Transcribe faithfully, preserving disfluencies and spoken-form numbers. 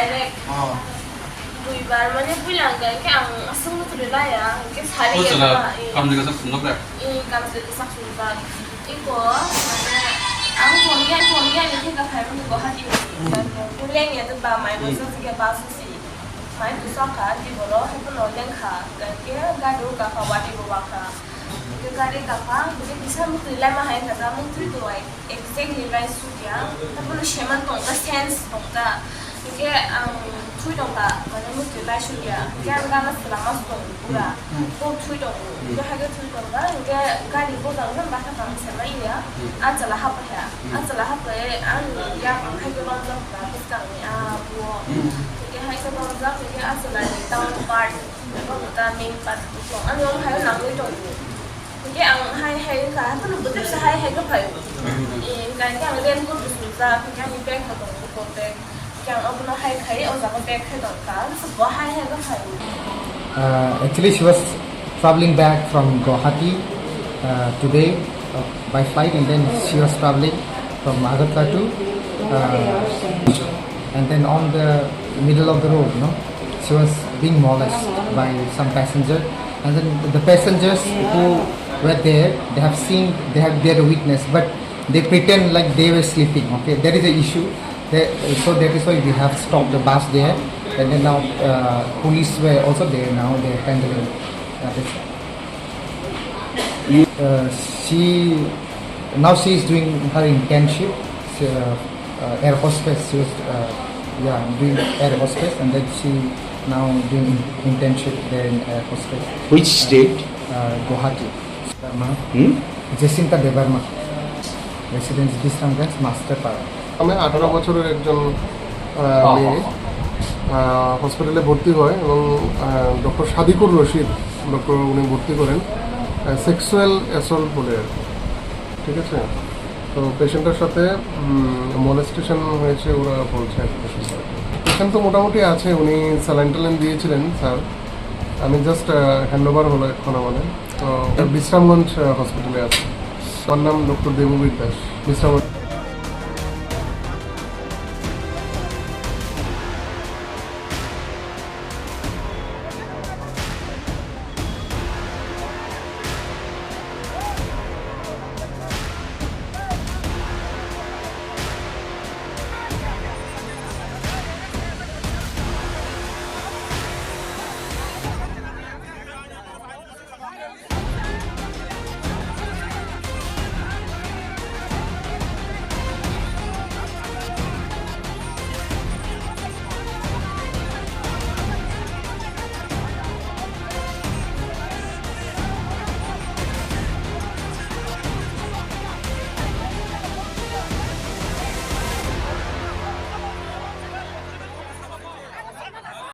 Direct. Oh. Duibar mane builang khe ang aswk no tuli laya, hwnkhe sari ya. Kamjwk kasak sumjak da? Ee, kamjwk kasak sumjak. Iko, mane, ang thomya, thomya ni theka phai mani Guwahati ni. Leng ya to ba mai mo sa theka ba su si. Mai tu sa kha, di boro, he kono leng kha, hwnkhe gari o ka kha, wati bo wa kha. Hwnkhe gari ka kha, hwnkhe kisa mutwi lama hai kha, mutwi to ai. Exactly, rice sukya, tapos seman tongta, sense tongta. Hingke ang thui tongta, mane mutwi rice sukya. Hingke ang gana selama tong pura. Hmm. Kok thui tong. Hmm. Hingke hage thui tongta, hingke gari bojang jang bata kang selai ya. Hmm. Achala hapa ya. Hmm. Achala hapa ya, ang ya ang hage long jang ta, bus kang ni a buo. Hmm. Hingke hage long jang, hingke achala ni town part. Abo ta main part buphang. Ani omo hai nangwi tongo. Hingke ang hai hai wngkha, haphano bwtwisa hai hai khe phaio. Eh, hingkha hingke ang raincoat bo sumjak, hingke ani bag bo tongo, eco bag. Hingke ang abono hai khai, o jaga bag khai tongkha, ang se bo hai hai khe phaio. Uh, actually, she was traveling back from Guwahati, uh, today, uh, by flight, and then she was traveling from Agartala to, uh, and then on the middle of the road, no, she was being molested by some passenger, and then the passengers who were there, they have seen, they have, they are the witness, but they pretend like they were sleeping. Okay, there is a issue. They, so that is why we have stopped the bus there, and then now, uh, police were also there. Now they are handling, uh, this. Uh, she, now she is doing her internship, she, uh, uh, air hostess. She was, uh, yeah, doing air hostess, and then she now doing in-, internship there in air hostess. Which state? Uh, Guwahati. Debbarma. Hmm? Jacinta Debbarma. Residence Bisramganj, Masterpara. আমি আঠারো বছরের একজন, আহ, মেয়ে, আহ, হসপিটালে ভর্তি হয় এবং, আহ, ডক্টর সাদিকুর রশিদ, ডক্টর উনি ভর্তি করেন, আহ, সেক্সুয়াল অ্যাসল্ট বলে আর কি। ঠিক আছে? তো পেশেন্টের সাথে, উম, মলেস্টেশন হয়েছে ওরা বলছে আর কি। পেশেন্ট তো মোটামুটি আছে, উনি স্যালাইন ট্যালাইন দিয়েছিলেন স্যার। আমি জাস্ট, আহ, হ্যান্ড ওভার হলো এখন আমাদের। তো বিশ্রামগঞ্জ, আহ, হসপিটালে আছে। আমার নাম ডক্টর দেববীর দাস, বিশ্রামগঞ্জ।